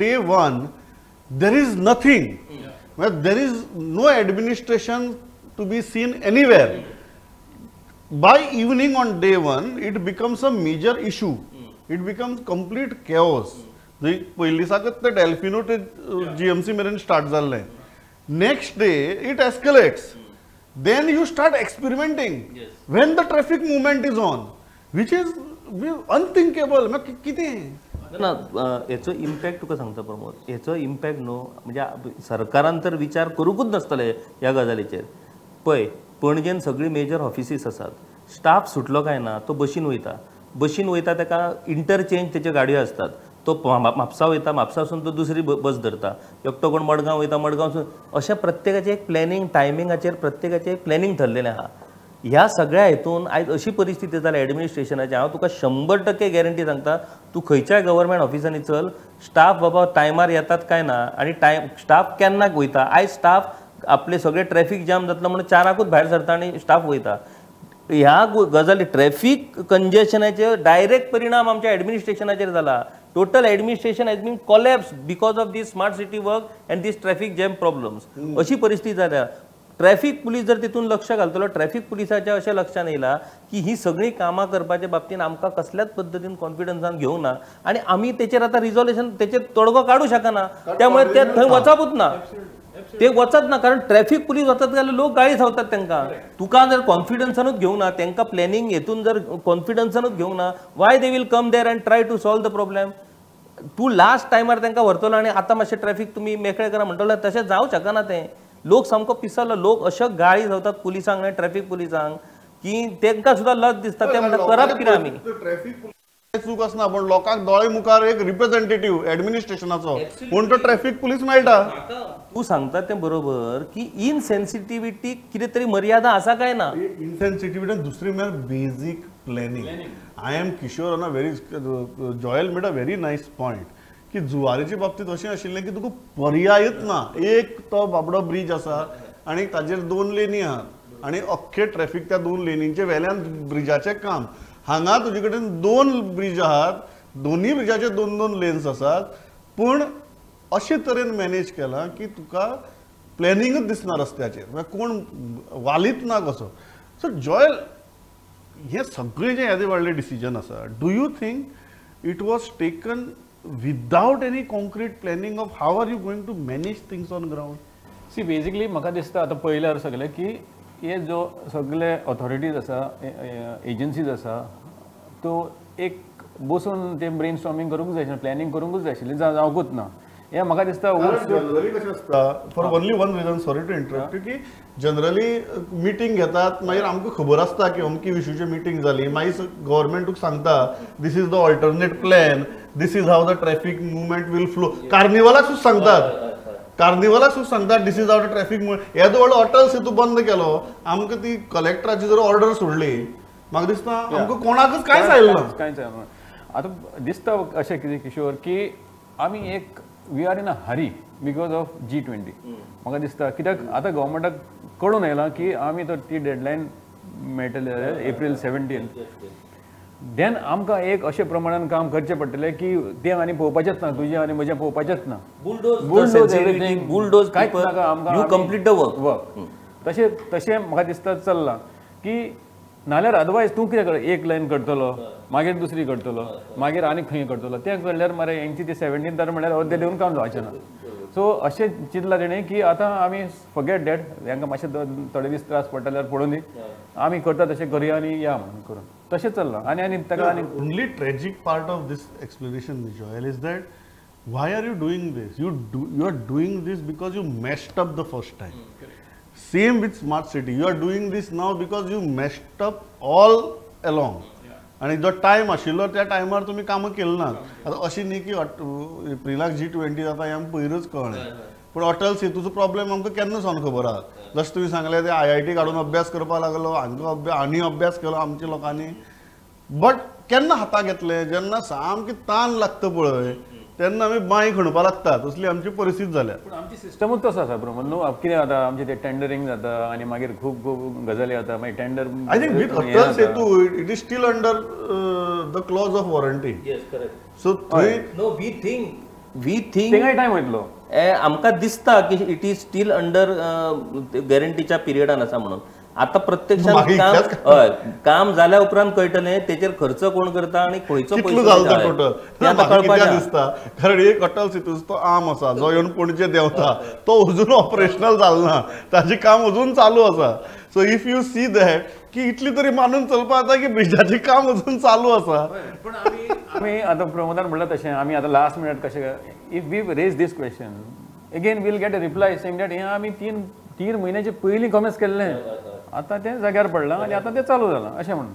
Day one there is nothing, there is no administration to be seen anywhere. By evening on day one it becomes a major issue, it becomes complete chaos. पयलीं दिसाकच ते डेल्फिनो ते GMC मेरेन start जाल्लें. Next day it escalates, then you start experimenting when the traffic movement is on, which is unthinkable. कितें ना हेचो impact तुका सांगता प्रमोद, हेचो इम्पॅक्ट न्हू म्हणजे सरकारान तर विचार करूंकूच नासतले ह्या गजालीचेर. पळय पणजेन सगळीं मेजर ऑफिसीस आसात, स्टाफ सुटलो काय ना तो बशीन वयता, बशीन वयता ताका इंटरचेंज तेच्यो गाडयो आसतात, तो म्हापसा वयता, म्हापसासून तो दुसरी बस धरता, एकटो कोण मडगांव वयता, मडगांवसून, अशें प्रत्येकाचें एक प्लॅनिंग, टायमिंगाचेर प्रत्येकाचें एक प्लॅनिंग ठरलेलें आहा. ह्या सगळ्या हेतून आयज अशी परिस्थिती जाल्या एडमिनिस्ट्रेशनाची, हांव तुका 100% गॅरंटी सांगता, तूं खंयच्याय गव्हर्मेंट ऑफिसांनी चल, स्टाफ बाबा टायमार येतात काय ना आनी टायम स्टाफ केन्ना वयता. आयज स्टाफ आपले सगळे ट्रॅफिक जाम जातलो म्हणून 4ांकूच भायर सरता आनी स्टाफ वयता. ह्या गजाली ट्रॅफिक कंजेशनाचे डायरेक्ट परिणाम आमच्या एडमिनिस्ट्रेशनाचेर जाला. Total administration has been collapse because of this smart city work and this traffic jam problems. अशी परिस्थिती जाल्या. ट्रॅफिक पुलीस जर तितून लक्ष घालतलो, ट्रॅफिक पुलिसाच्या अशें लक्षान येयला की ही सगळीं कामां करपाच्या बाबतीन आमकां कसल्याच पद्दतीन कॉन्फिडन्सान घेवंक ना आनी आमी तेचेर आतां रिजोल्युशन तेचेर तोडगो काडूं शकना, त्यामुळे ते थंय वचपूच ना, ते वचत ना. कारण ट्रॅफिक पुलीस वचत जाल्यार लोक गाळी खावतात तांकां. तुका जर कॉन्फिडन्सानूच घेवंक ना, तांकां प्लॅनिंग हेतून जर कॉन्फिडन्सानूच घेवंक ना, why they will come there and try to solve the problem. तूं लास्ट टायमार तांकां व्हरतलो आनी आतां मातशें ट्रॅफिक तुमी मेकळें करा म्हणटलो, तशें जावंक शकना तें. लोक सामको पिसलो, लोक अशे गाळी जावतात पुलिसांक आनी ट्रॅफिक पुलिसांक की तांकां सुद्दां लज दिसता. ते म्हणटा करप कितें आमी. ट्रॅफिक चूक आसना, पण लोकांक दोळे मुखार एक रिप्रेझेंटेटिव्ह एडमिनिस्ट्रेशनाचो म्हूण तो ट्रॅफिक पुलीस मेळटा. तूं सांगता तें बरोबर की इनसेन्सिटिविटी कितें तरी मर्यादा आसा काय ना. इनसेन्सिटिविटी दुसरी म्हळ्यार basic planning. I am Kishore on a very Joel made a very nice point की जुवारीचे बाबतींत अशें आशिल्लें की तुका पर्यायच ना. एक तो बाबडो ब्रीज आसा आनी ताजेर 2 लेनी आहात आनी अख्खे ट्रॅफिक त्या 2 लेनींचे वेल्यान ब्रिजाचें काम. हांगा तुजे कडेन 2 ब्रीज आहात, दोनूय ब्रिजाचे 2-2 लेन्स आसात, पूण अशे तरेन मॅनेज केलां की तुका प्लॅनिंगच दिसना रस्त्याचेर, म्हळ्यार कोण वालीच ना कसो. सो जॉयल, हें सगळें जें येदें व्हडलें डिसिजन आसा, do you think it was taken without any concrete planning of how are you going to manage things on ground? See, basically म्हाका दिसता आतां पळयल्यार सगळें की हे जो सगळे ऑथॉरिटीज आसा, एजन्सीज आसा, तो एक बसून ते ब्रेन स्टॉर्मिंग करूंक जाय आशिल्लें, प्लॅनिंग करूंकूच जाय आशिल्लें, जावंकूच ना. हें म्हाका दिसता. जनरली कशें आसता, for only one reason, sorry to interrupt, की जनरली मिटींग घेतात, मागीर आमकां खबर आसता की अमकी इशूची मिटींग जाली, मागीर गव्हर्मेंट तुका सांगता this is the alternate plan, this is how the traffic movement will flow. कार्निवलाक सुद्दां सांगतात, कार्निवलाक सुद्दां सांगतात this is how the traffic movement. येदो व्हडलो अटल सेतू बंद केलो, आमकां ती कलेक्टराची जर ऑर्डर सोडली, म्हाका दिसता आमकां कोणाकच कांयच आयलें ना, कांयच आयलें ना. आतां दिसता अशें कितें किशोर की आमी एक we are in a hurry because of G20. म्हाका दिसता कित्याक आतां गव्हर्मेंटाक कळून आयलां की आमी तर ती डेडलायन मेळटली जाल्यार एप्रील 17 देन आमकां एक अशें प्रमाणान काम करचें पडटलें की तें आनी पळोवपाचेंच ना, तुजें आनी म्हजें पळोवपाचेंच ना. बुलडोज एवरीथींग, बुलडोज कांयच नाका आमकां, you complete the work work. तशें तशें म्हाका दिसता चल्लां की नाल्यार अदरवायज तूं कितें कर, एक लायन करतलो, मागीर दुसरी करतलो, मागीर आनी खंय करतलो, तें करल्यार मरे हेंची ती 17 म्हणल्यार अर्दे दिवन काम जावचें ना. सो अशें चिंतलां तेणें की आतां आमी फॉरगेट that, हेंकां मातशें थोडे दीस त्रास पडटा जाल्यार पडूं दी, आमी करता तशें करुया आनी या म्हणून करून तशें चल्लां. आनी आनी ताका आनी only tragic part of this explanation Joel is that why are you doing this? You are doing this because you messed up the first time. Same with smart city, you are doing this now because you messed up all along. आणि जो time आशिल्लो त्या टायमार तुमी कामां केली ना. आतां अशी न्ही की एप्रिलाक G20 जाता हें आमकां पयरूच कळ्ळें, पूण अटल सेतूचो प्रॉब्लेम आमकां केन्ना सावन खबर आहा. जशें तुमी सांगलें ते IIT काडून अभ्यास करपाक लागलो, हांकां आनी अभ्यास केलो आमच्या लोकांनी, बट केन्ना हाताक घेतलें जेन्ना सामकी तान लागता पळय तेन्ना आमी बांय खणपाक लागता, तसली आमची परिस्थिती जाल्या. पूण आमची सिस्टमूच तसो आसा प्रमोद न्हू, कितें जाता आमचें तें टेंडरींग जाता आनी मागीर खूब खूब गजाली जाता, मागीर tender. I think with Atal Setu it is still under the clause of warranty. Yes, correct. So थंय no we think We think थिंगाय टायम वयतलो. आमकां दिसता की it is still under गॅरंटीच्या पिरियडान आसा म्हणून. आतां प्रत्यक्षात काम, हय, काम जाल्या उपरांत कळटलें तेचेर खर्च कोण करता आनी खंयचो कितलो जालो टोटल कित्याक दिसता. कारण एक अटल सेतूचो आर्म आसा जो येवन पणजे देंवता तो अजून ऑपरेशनल जालो ना, ताजें काम अजून चालू आसा. So if you see that की इतली तरी मानून चलपा जाता की ब्रिजाचें काम अजून चालू आसा. पूण आमी आतां प्रमोदान म्हणलां तशें आमी आतां लास्ट मिनट कशें if we raise this question again we'll get a reply saying that हें आमी तीन म्हयन्याचे पयलीं कॉमेस केल्लें, आतां तें जाग्यार पडलां आनी आतां तें चालू जालां अशें म्हणून.